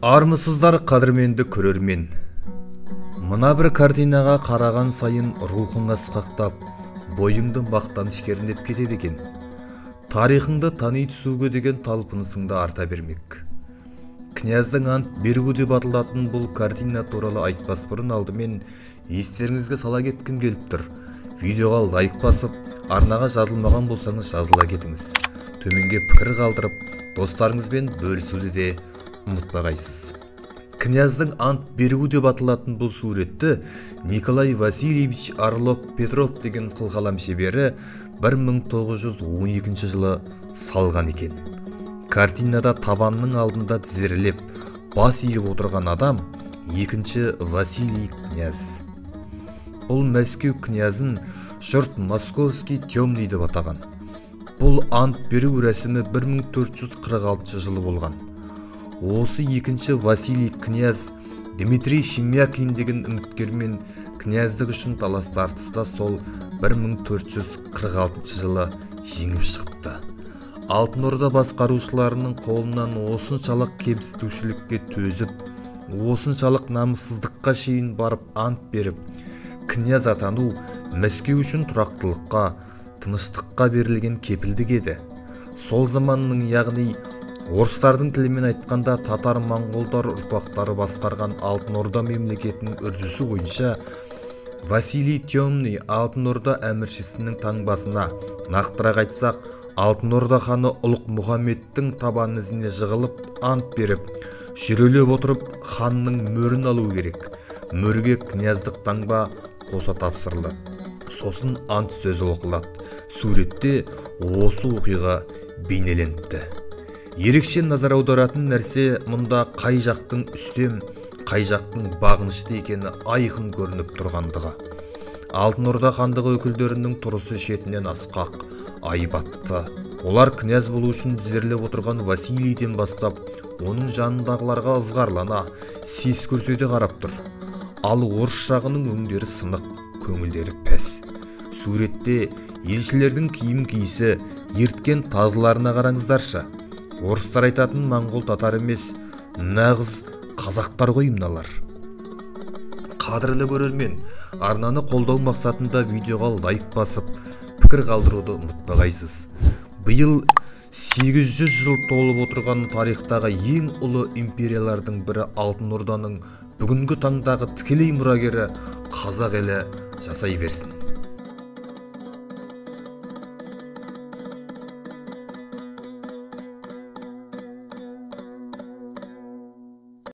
Армысыздар, қадірменді көрермен. Мына бір картинаға қараған сайын рухың асқақтап, бойыңды мақтаныш кернеп кетеді екен. Тарихыңды тани түсуге деген талпынысың да арта бермек. Князьдің ант беруі деп аталатын бұл картина туралы айтпас бұрын алдымен естеріңізге сала кеткім келіп тұр. Видеоға лайк басып, арнаға жазылмаған болсаңыз жазыла кетіңіз. Төменге пікір қалдырып, достарыңызбен бөлісуді де ұмытпағайсыз. Князьдің ант беруі деп аталатын бұл суретті Николай Васильевич Орлов-Петров деген қылқалам шебері 1912 жылы салған екен. Картинада табанның алдында тізерлеп, бас иіп отырған адам екінші Василий князь. Бұл Мәскеу князін жұрт Московский темный деп атаған. Бұл ант беру рәсімі 1446 жылы болған. Осы екінші Василий князь Дмитрий Шемякин деген үміткермен князьдік үшін талас тартыста сол 1446 жылы жеңіп шығыпты. Алтын Орда басқарушыларының қолынан осыншалық кемсітушілікке төзіп, осыншалық намыссыздыққа шейін барып ант беріп, князь атану Мәскеу үшін тұрақтылыққа, тыныштыққа берілген кепілдік еді. Сол заманның, яғни орыстардың тілімен айтқанда татар-моңғолдар ұрпақтары басқарған Алтын Орда мемлекетінің үрдісі бойынша Василий Темный Алтын Орда әміршісінің таңбасына, нақтырақ айтсақ, Алтын Орда ханы Ұлық Мұхаммедтің табан ізіне жығылып ант беріп, жүрелеп отырып ханның мөрін алу керек. Мөрге князьдік таңба қоса тапсырылады. Сосын ант сөзі оқылады. Суретте осы оқиға бейнеленіпті. Ерекше назар аударатын нәрсе мұнда қай жақтың үстем, қай жақтың бағынышты екені айқын көрініп тұрғандығы. Алтын Орда хандығы өкілдерінің тұрысы шетінен асқақ, айбатты. Олар князь болу үшін тізерлеп отырған Василийден бастап, оның жанындағыларға ызғарлана, сес көрсете қарап тұр. Ал орыс жағының өңдері сынық, көңілдері пәс. Суретте елшілердің киім киісі, ерткен тазыларына қараңыздаршы. Орыстар айтатын моңғол татар емес, нағыз қазақтар ғой мыналар. Қадірлі көрермен, арнаны қолдау мақсатында видеоға лайк басып, пікір қалдыруды ұмытпағайсыз. Биыл 800 жыл толып отырған тарихтағы ең ұлы империялардың бірі Алтын Орданың бүгінгі таңдағы тікелей мұрагері қазақ елі жасай берсін.